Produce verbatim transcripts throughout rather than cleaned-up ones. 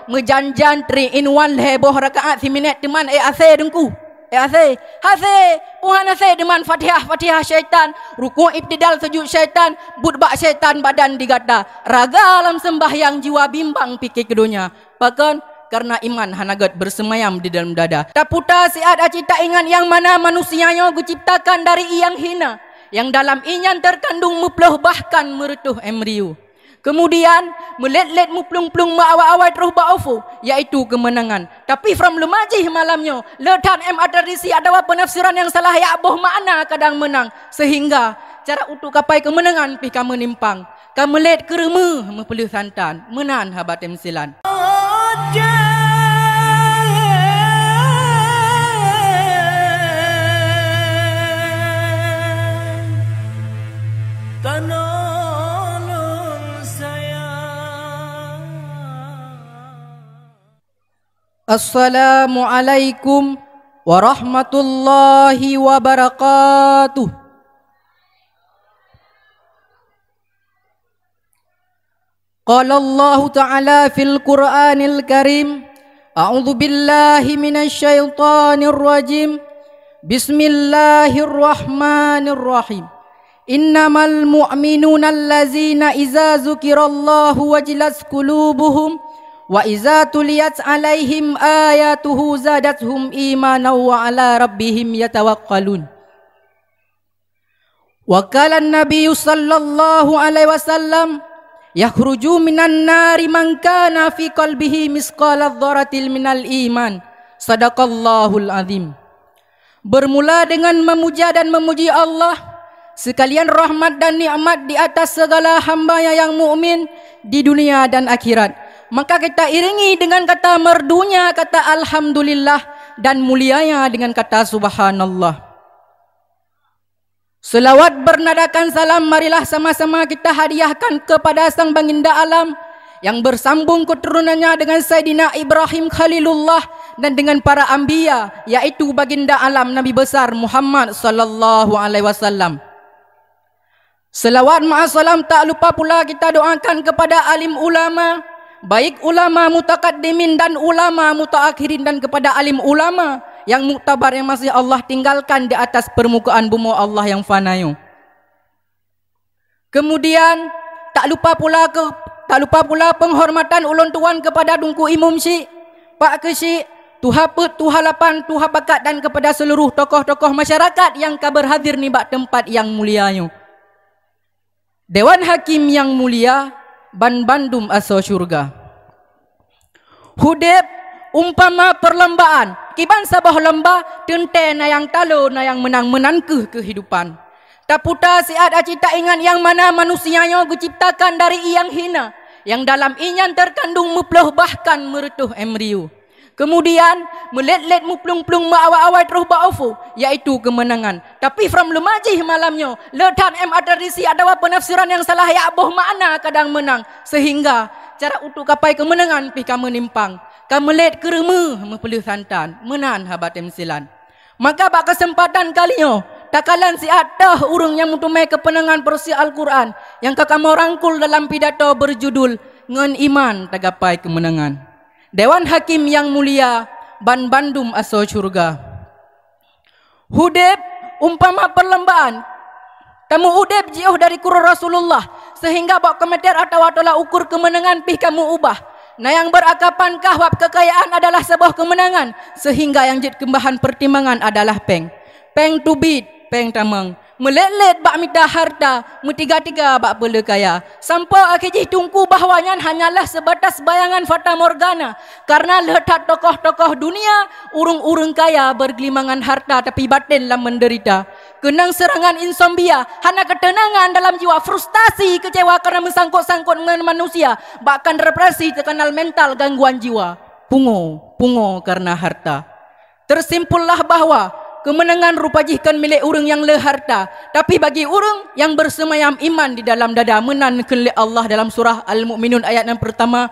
Meujan-jan three in one lhée boh rakaat siminét teuman, eh, asé Teungku. Eh, asé. Hasé. Tuhan hasé teuman Fatihah, Fatihah syaitan, rukuk iktidal sujud syaitan, buet bak syaitan badan digata. Raga lam sembahyang, jiwa bimbang pike keu donya. Pakon? Karena iman hana gét beuseumayam di dalam dada. Taputa siat aci taingat nyang mana manusia nyoe geuciptakan dari ié nyang hina, nyang dalam ié nyan teukandong meuploh bahkan meureutoh embrio. Kemudian, meulét-lét, meuplueng-plueng, meuawai-awai troh bak ufu, yaitu keumeunangan. Tapi from leumah jih malam nyoe, le that M A tradisi atawa peunafsiran nyang salah yak boh makna kadang meunang, sehingga cara untuk kapai keumeunangan pih ka meunimpang. Ka meulét keureumeuh meupeuleueh santan, meunan haba tém silan. Tanoh lôn sayang. Assalamualaikum warahmatullahi wabarakatuh. Qala Allahu Ta'ala fil Qur'anil Karim, a'udzu billahi minasy syaithanir rajim. Bismillahirrahmanirrahim. Innamal mu'minuna allazina iza zukirallahu wajilat qulubuhum wa iza tuliyat alaihim ayatuhu zadathum imanan wa ala rabbihim yatawakkalun. Wa qala an-nabiyyu sallallahu alaihi wasallam, "Yakhruju minan nari man kana fi qalbihi misqala dzarratin minal iman." Sadaqallahul azim. Bermula dengan memuja dan memuji Allah, sekalian rahmat dan nikmat di atas segala hamba-Nya yang mukmin di dunia dan akhirat. Maka kita iringi dengan kata merdunya kata alhamdulillah dan mulianya dengan kata subhanallah. Selawat bernadakan salam marilah sama-sama kita hadiahkan kepada Sang Baginda Alam yang bersambung keturunannya dengan Saidina Ibrahim Khalilullah dan dengan para anbiya, yaitu Baginda Alam Nabi Besar Muhammad sallallahu alaihi wasallam. Selawat ma'a salam tak lupa pula kita doakan kepada alim ulama, baik ulama mutakaddimin dan ulama mutaakhirin, dan kepada alim ulama yang muktabar yang masih Allah tinggalkan di atas permukaan bumoe Allah yang fana nyoe. Kemudian, tak lupa pula ke, tak lupa pula penghormatan ulôn tuan kepada Teungku Imum Syik, Pak Keuchik, Tuha Peuet, Tuha Lapan, Tuha Pakat, dan kepada seluruh tokoh-tokoh masyarakat yang ka berhadir nibak tempat yang mulia nyoe. Dewan Hakim nyang mulia, banbandum asoe syeuruga. Udeb umpama perlombaan, kiban saboh lomba, teuntée na nyang talo, na nyang meunang, meunan kheueh keuhidupan. Taputa siat aci taingat nyang mana manusia nyoe geuciptakan dari ié nyang hina, nyang dalam ié nyan teukandong meuploh bahkan meureutoh embrio. Kemudian, meulét-lét, meuplueng-plueng, meuawai-awai troh bak ufu, yaitu keumeunangan. Tapi from leumah jih malam nyoe, le that M A tradisi atawa peunafsiran nyang salah yak boh makna kadang meunang, sehingga cara untuk kapai keumeunangan pih ka meunimpang. Ka meulét keureumeuh meupeuleueh santan, meunan haba tém silan. Maka bak keuseumpatan kali nyoe, takalon siat toh ureuëng nyang meuteumé keupeunangan peurusi Al-Quran nyang ka kamoe rangkul dalam pidato beujudul Ngon Iman Tagapai Keumeunangan. Dewan Hakim nyang mulia, banbandum asoe syeuruga. Udeb umpama perlombaan. Tamu udeb jiôh dari kuru Rasulullah, sehingga bak kilometer atawa tolak ukur keumeunangan pih kamu ubah. Na nyang beranggapan kah bahwa kekayaan adalah saboh keumeunangan, sehingga nyang jeuet keu bahan pertimbangan adalah péng. Péng teubiet, péng tamong. Meulét-lét bak mita harta, meutiga-tiga bak peuleueh kaya. Sampoe akhé jih teungku bahwa nyan hanyalah seubatas bayangan fatamorgana, kareuna le that tokoh-tokoh dunia, ureuëng-ureuëng kaya bergelimangan harta tapi baten lam menderita. Keunong seurangan insomnia, hana keuteunangan dalam jiwa, frustasi, keucewa kareuna meusangkot-sangkot ngon manusia, bahkan depresi, teukeunal mental, gangguan jiwa. Pungo, pungo kareuna harta. Teusimpullah bahwa keumeunangan rupa jih kon milék ureuëng nyang le harta, tapi bagi ureuëng nyang beuseumayam iman di dalam dada, meunan kheun lé Allah dalam surah Al-Mukminun ayat nyang peurtama,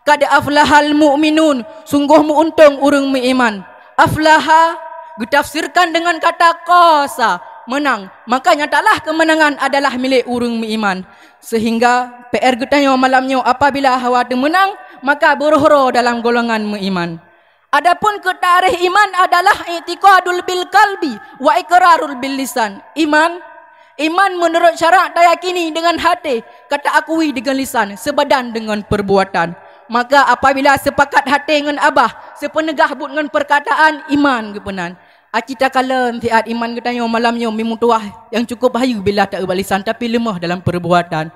"Qad aflahal mu'minun," sunggoh meu-untông ureuëng meuiman. Aflaha geutafsirkan deungon kata qasa, meunang. Maka nyatalah keumeunangan adalah milék ureuëng meuiman. Seuhingga P R geutanyoe malam nyoe apabila hawa teumeunang, Maka beuroh-roh dalam golongan meuiman. Adapun keu takrif iman adalah i'tiqadul bil qalbi wa iqrarul bil lisan. Iman, iman meunurot syarak tayakini deungon haté, ka taakui deungon lisan, seubadan deungon peurbuatan. Maka apabila seupakat haté ngon abah, seupeuneugah buet ngon peurkataan, iman geupeunan. Aci takalon siat iman geutanyoe malam nyoe meutuwah nyang cukup hayeue bila taeu bak lisan, tapi leumoh dalam peurbuatan.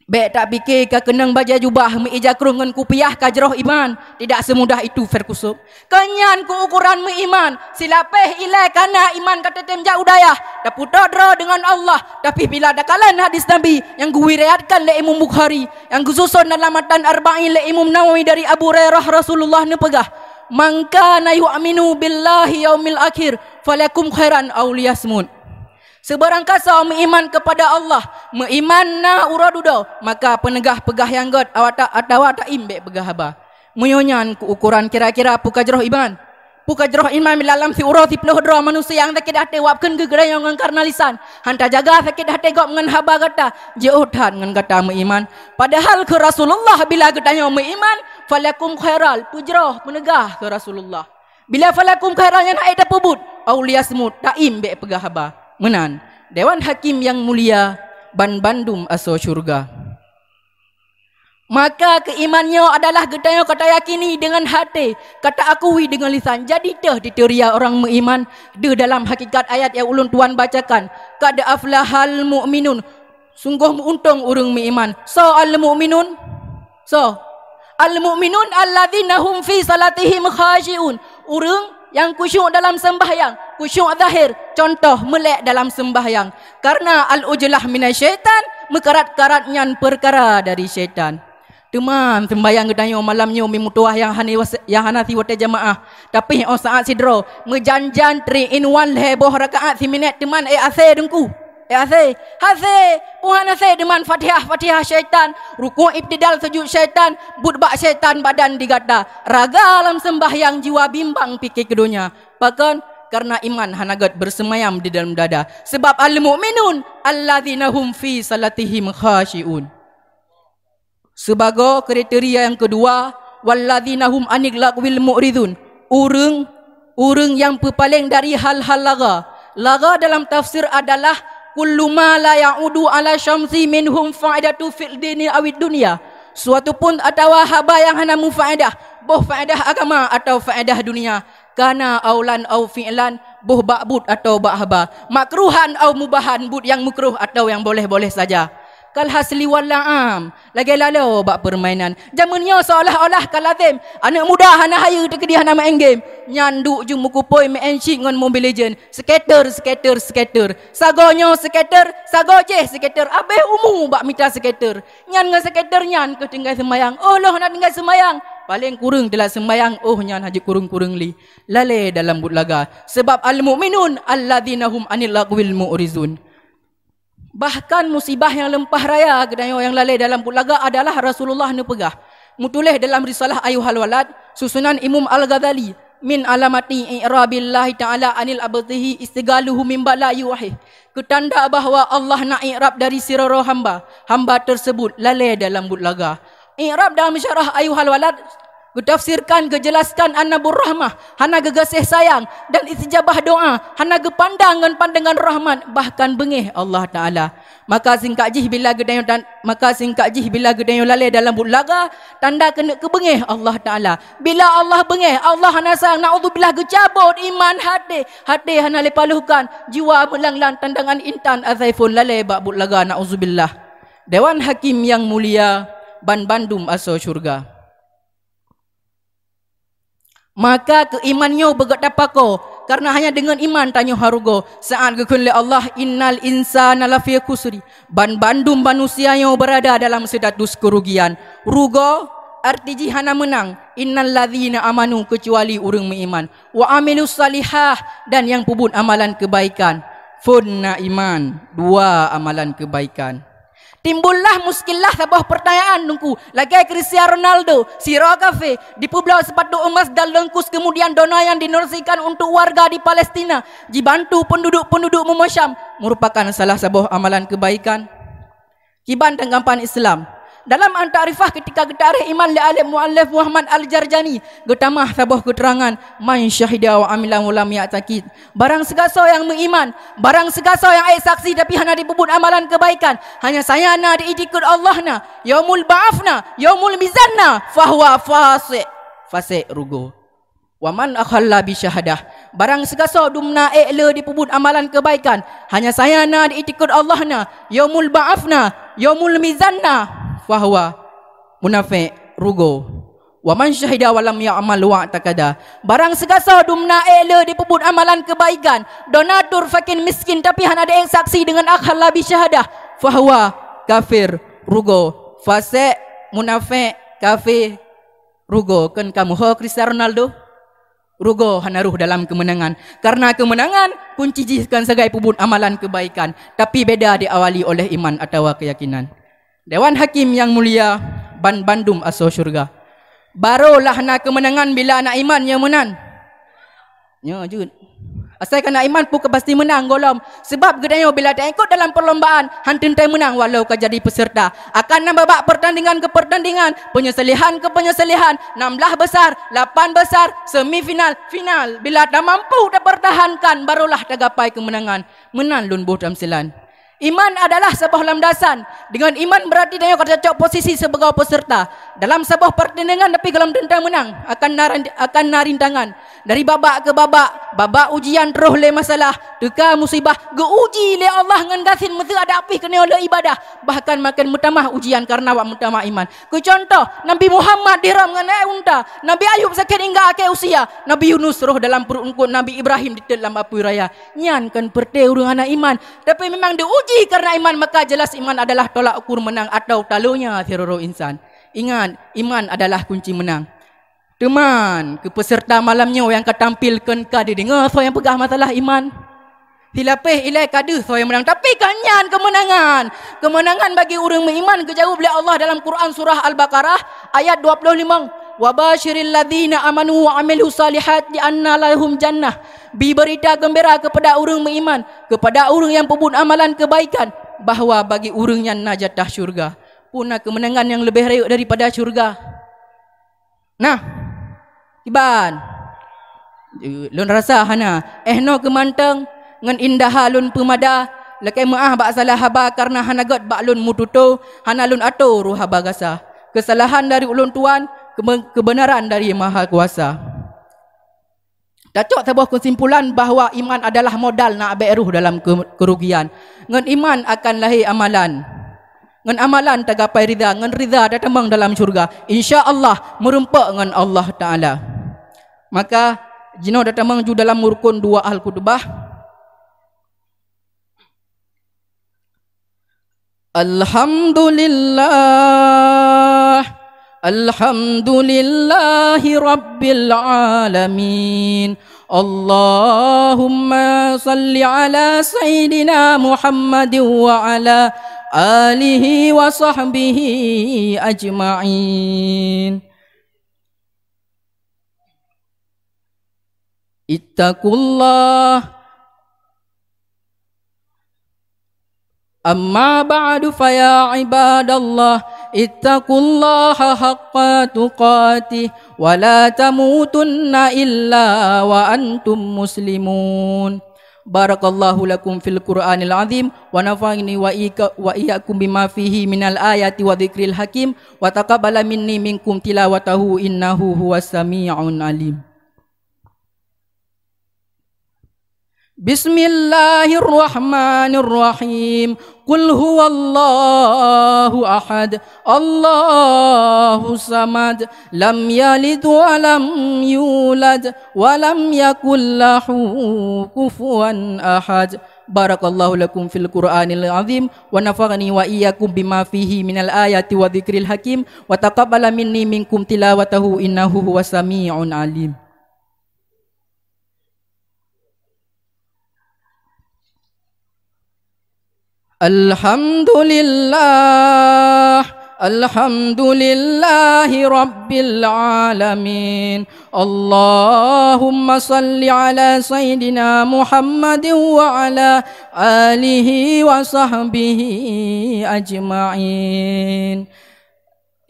Bék tapike ka keunong bajée jubah, meuija krueng ngon kupiah ka jroh iman. Tidak semudah itu, Ferguson. Keunyan keu ukoran meuiman, silapéh ilée kana iman ka teutem jak u dayah, taputôh droe deungon Allah. Tapi bila takalon hadis Nabi nyang geuriwayatkan lé Imam Bukhari, nyang geususon dalam matan Arba'in lé Imam Nawawi dari Abu Hurairah, Rasulullah neupeugah, "Man kana yu'minu billahi yaumil akhir, falyakum khairan aw liyasmut." Seubarang kasoe meuiman keupada Allah, meuiman na uroe dudoe, maka peuneugah peugah nyang gét awata-, atawa taim bék peugah haba. Meunyoe nyan keu ukoran kira-kira peu ka jroh iman. Peu ka jroh iman bila lam siuroe siploh droe manusia nyang sakét até wab kheun geugeurayong ngon kareuna lisan, han tajaga sakét até gob ngon haba gata, jiôh that ngon gata meuiman. Padahal keu Rasulullah bila geutanyoe meuiman, falyakum khairal, peujroh peuneugah keu Rasulullah. Bila falakum khairan nyan hana tapeubuet, aw liyasmut, taim bék peugah haba. Meunan, dewan hakim nyang mulia, ban bandum asoe syeuruga. Maka keuiman nyoe adalah geutanyoe ka tayakini deungon haté, ka taakui deungon lisan. Jadi teuh teuria ureuëng meuiman deuh dalam hakikat ayat nyang ulôn tuan bacakan, "Qad aflahal mu'minun." Sunggoh meuuntông ureuëng meuiman. Soe al-mu'minun? Soe? Al-mu'minun alladzina hum fi salatihim khasyi'un. Ureuëng nyang khusyuk dalam seumbahyang, khusyuk zahir, contoh meulék dalam seumbahyang. Kareuna al-ujlah minasyaitan, meukarat-karat nyan peukara dari syaitan. Teuma seumbahyang geutanyoe malam nyoe meutuwah nyang hana was-, nyang hana siwatée jamaah. Tapi óh saát sidroe, meujan-jan three in one lhée boh rakaat siminét teuman, eh, asée teungku. Eh, asée, asée, Tuhan asée deungon Fatihah, Fatihah syaitan, rukuk iktidal sujud syaitan, buet bak syaitan badan di gata. Raga lam seumbahyang, jiwa bimbang pike keu donya. Pakon? Kareuna iman hana gét beuseumayam di dalam dada. Sabab al-mu'minun alladzina hum fi salatihim khasyi'un. Sibagoe kriteria nyang keudua, "Walladzina hum anil lagwi mu'ridun." Ureuëng, ureuëng nyang peupaleng dari hal-hal lagha. Lagha dalam tafsir adalah kullu ma la ya'udu ala syamsi minhum faidatu fid dini awid dunya. Suatu pun atawa haba nyang hana mufaedah, boh faedah agama atau faedah dunia. Kana aulan au fi'lan, boh bak buet atau bak haba. Makruhan au mubahan, buet nyang makruh atau nyang boleh-boleh saja. Kal hasli wal la'am, lagée lalo bak peurmainan. Jameun nyoe seolah-olah ka lazem, aneuëk muda hana hayeue teukeudi hana maén game. Nyan duek ju meukupôi maén cit ngon Mobile Legend. Skater, skater, skater. Sagoe nyoe skater, sagoe jéh skater. Abéh umu bak mita skater. Nyan ngon skater nyan keuh tinggai seumayang. Óh lheueh na tinggai seumayang, paleng kureueng teulat seumayang, óh nyan hana kureueng-kureueng lé. Lalée dalam buet lagha. Sabab al-mu'minun alladzina hum anil lagwi mu'ridun. Bahkan musibah nyang leumpah raya geutanyoe nyang lalée dalam buet lagha adalah Rasulullah neupeugah, meutuléh dalam Risalah Ayyuhal Walad, susunan Imam Al-Ghazali, "Min alamati i'rabillahi ta'ala anil abdihi istighaluhu mimma la yuwahhih." Keutanda bahwa Allah na i'rab dari sidroe hamba, hamba tersebut lalée dalam buet lagha. I'rab dalam syarah Ayyuhal Walad geutafsirkan, geujelaskan anna burrahmah, hana geugaséh sayang, dan istijabah doa, hana geupandang ngon pandangan rahmat, bahkan beungéh Allah Ta'ala. Maka singkat jih bila geutanyoe tan-, maka singkat jih bila geutanyoe lalée dalam buet lagha, tanda keuneuk keubeungéh Allah Ta'ala. Bila Allah beungéh, Allah hana sayang, naudzubillah, geucabot iman haté, haté hana lé paloh kan, jiwa meulanglang tandangan intan asai phon lalée bak buet lagha, naudzubillah. Dewan hakim nyang mulia, ban bandum asoe syeuruga. Maka keuiman nyoe beugét tapakoe, kareuna hanya deungon iman tanyoe hareuga. Saát geukheun lé Allah, "Innal insana lafi khusri," ban bandum manusia nyoe beurada dalam status keurugian. Rugoe, arti jih hana meunang. "Innal ladzina amanu," keucuali ureuëng meuiman. "Wa amilus salihah," dan nyang peubuet amalan keubaikan. Phon na iman, dua amalan keubaikan. Timbullah muskillah saboh peurtanyaan, Teungku. Lagée Cristiano Ronaldo, sidroe kafé, dipeubloe seupatu emas dan leungkus, keumudian dana nyang dinorsikan untuk warga di Palestina, jibantu peunduduek-peunduduek meumeusyam, meurupakan salah saboh amalan keubaikan. Kiban tanggapan Islam, Dalam At-Ta'rifah, ketika geutarikh iman lé alim muallif Muhammad Al-Jarjani, geutamah saboh keuteurangan, "Man syahida wa amila wa lam ya'taqid." Barang sigasoe nyang meuiman, barang sigasoe nyang ék saksi tapi hana jipeubuet amalan keubaikan, hanya sajan na di itikeuet Allah na, yaumul ba'ats na, yaumul mizan na, fahuwa fasiq, fasek rugoe. "Wa man akhalla bi syahadah," barang sigasoe dumna ék le jipeubuet amalan keubaikan, hanya sajan na di itikeuet Allah na, yaumul ba'ats na, yaumul mizan na, fahuwa munafék, rugoe. "Wa man syahida wa lam ya'mal wa'taqada," barang sigasoe dumna ék le jipeubuet amalan keubaikan, donatur fakir miskin tapi hana di ék saksi deungon akhalla bi syahadah, fahuwa kafir, rugoe. Fasek, munafék, kafé, rugoe. Kon ka meuho Cristiano Ronaldo? Rugoe, hana rhoh dalam keumeunangan. Karena keumeunangan kunci jih kon sagai peubuet amalan keubaikan, tapi beda diawali oleh iman atawa keuyakinan. Dewan Hakim nyang mulia, ban bandum asoe syeuruga. Barolah na keumeunangan bila na iman, nyo meunan? Nyo jeuet. Asai ka na iman, peue ka pasti meunang gohlom. Sabab geutanyoe bila taikot dalam perlombaan, han teuntèe meunang walau ka jadi peserta. Akan na babak pertandingan keu pertandingan, peunyeuseulihan keu peunyeuseulihan, nam blah besar, lapan besar, semifinal, final. Bila tamampu tapeurtahankan, barolah tagapai keumeunangan. Meunan lôn boh tamsilan. Iman adalah saboh landasan. Deungon iman beurati tanyoe ka tacok posisi sibagoe peserta. Dalam saboh pertandingan tapi gohlom teuntèe meunang, akan na ran-, akan na rintangan. Dari babak keu babak, babak ujian troh lé masalah, teuka musibah, geuuji lé Allah ngon gasien meuseuadak pih keunoe lé ibadah, bahkan maken meutamah ujian kareuna awak meutamah iman. Keu cuntoh, Nabi Muhammad dirom ngon aèk unta, Nabi Ayub sakét hingga akhé usia, Nabi Yunus rhoh dalam pruet eungkôt, Nabi Ibrahim ditot lam apui raya. Nyan kon peureuté ureuëng hana iman, tapi memang diuji kareuna iman, maka jelas iman adalah tolak ukur meunang atau talonya siuroe insan. Ingat, iman adalah kunci meunang. Teuma, keu peserta malam nyoe nyang ka tampil kon ka dideungoe soe nyang peugah masalah iman. Silapéh ilée ka deuh soe nyang meunang, tapi kon nyan keumeunangan. Keumeunangan bagi ureuëng meuiman geujaweueb lé Allah dalam Quran surah Al-Baqarah ayat dua puluh lima, "Wa basyiril ladzina amanu wa amilus salihati anna lahum jannah." Bi beurita geumbira keupada ureuëng meuiman, keupada ureuëng nyang peubuet amalan keubaikan, bahwa bagi ureuëng nyan na jatah syeuruga. Peue na keumeunangan nyang leubeh rayeuk daripada syeuruga? Nah, kiban. Eh, lôn rasa hana. Eh, noe keu mantong, ngon indaha lôn peumada, lakée meuáh bak salah haba kareuna hana gét bak lôn meututoe, hana lôn atoe roh haba gasa. Keusalahan dari ulôn tuan, keume-, keubeunaran dari Maha Kuasa. Tacok saboh keusimpulan bahwa iman adalah modal na abée roh dalam keu-, keurugian. Ngon iman akan lahé amalan. Ngon amalan tagapai ridha, ngon ridha tatamong dalam syeuruga. Insya Allah, meurumpok ngon Allah Taala. Maka, jinoe tatamong ju dalam rukon dua al-khutbah. Alhamdulillah. Alhamdulillahi rabbil alamin. Allahumma salli ala sayyidina Muhammadin wa ala alihi wa sahbihi ajma'in. Ittaqullah. Amma ba'du, fa ya ibadallah, ittaqullaha haqqa tuqatih, wa la tamutunna illa wa antum muslimun. Barakallahu lakum fil Qur'anil azim, wa nafa'ani wa ika-, wa iyyakum bima fihi minal ayati wa dzikril hakim, wa taqabbala minni minkum tilawatahu innahu huwas sami'un alim. Bismillahirrahmanirrahim. Qul huwallahu ahad, Allahus samad, lam yalid wa lam yulad, wa lam yakul lahu kufuwan ahad. Barakallahu lakum fil Qur'anil azim, wa nafa'ani wa iyyakum bima fihi minal ayati wa dzikril hakim, wa taqabbala minni minkum tilawatahu innahu huwas sami'un alim. Alhamdulillah, alhamdulillahi rabbil alamin. Allahumma salli ala sayyidina Muhammadin wa ala alihi wa sahbihi ajma'in.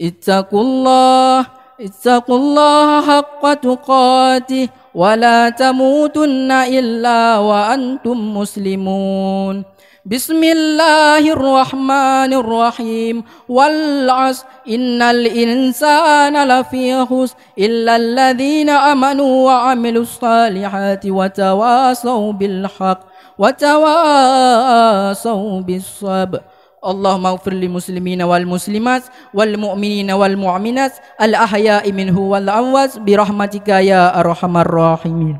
اتقوا الله، اتقوا الله حق تقاته ولا تموتن إلا وأنتم مسلمون. بسم الله الرحمن الرحيم. والعصر، إن الإنسان لفي خسر، إلا الذين آمنوا وعملوا الصالحات وتواصوا بالحق وتواصوا بالصبر. اللهم اغفر للمسلمين والمسلمات والمؤمنين والمؤمنات الأحياء منهم والأموات برحمتك يا أرحم الراحمين.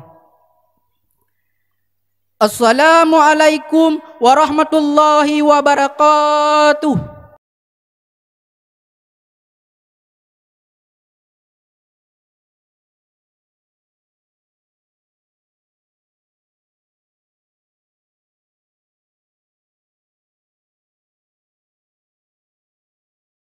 السلام عليكم ورحمة الله وبركاته.